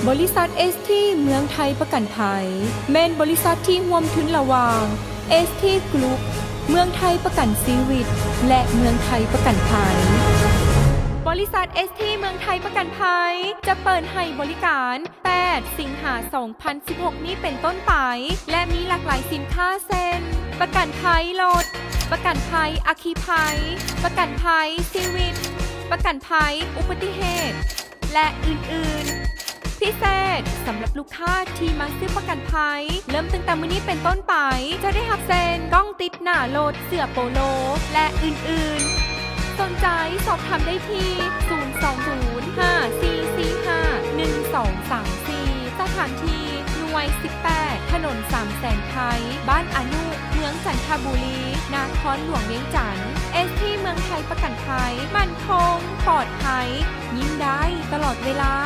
ບໍລິສັດເອສທີເມືອງໄທປະກັນໄພ ແມ່ນບໍລິສັດທີ່ຮ່ວມທຶນລະຫວ່າງ ເອສທີ ກຣຸບ, ເມືອງໄທປະກັນຊີວິດ ແລະ ເມືອງໄທປະກັນໄພ. ບໍລິສັດເອສທີເມືອງໄທປະກັນໄພ ຈະເປີດໃຫ້ບໍລິການ ແປດ ສິງຫາ ສອງພັນສິບຫົກນີ້ເປັນຕົ້ນໄປ ແລະ ມີຫຼາກຫຼາຍສິນຄ້າເຊັ່ນ ປະກັນໄພລົດ, ປະກັນໄພອັກຄີໄພ, ປະກັນໄພຊີວິດ, ປະກັນໄພອຸບັດຕິເຫດ ແລະ ອື່ນໆ. ພິເສດ ສຳລັບລູກຄ້າທີ່ມາຊື້ປະກັນໄພ ເລີ່ມຕັ້ງແຕ່ມື້ນີ້ເປັນຕົ້ນໄປ ຈະໄດ້ຮັບເຊັ່ນ ກ້ອງຕິດໜ້າລົດ, ເສື້ອໂປໂລ ແລະ ອື່ນໆ. ສົນໃຈສອບຖາມໄດ້ທີ່ ສູນສອງສູນ ຫ້າສີ່ສີ່ຫ້າ ໜຶ່ງສອງສາມສີ່ ສະຖານທີ່ ໜ່ວຍສິບແປດ ຖະໜົນສາມແສນໄທ ບ້ານອານຸ ເມືອງຈັນທະບູລີ ນະຄອນຫຼວງວຽງຈັນ. ເອສທີເມືອງໄທປະກັນໄພ ໝັ້ນຄົງ, ປອດໄພ, ຍິ້ມໄດ້ຕະຫຼອດເວລາ.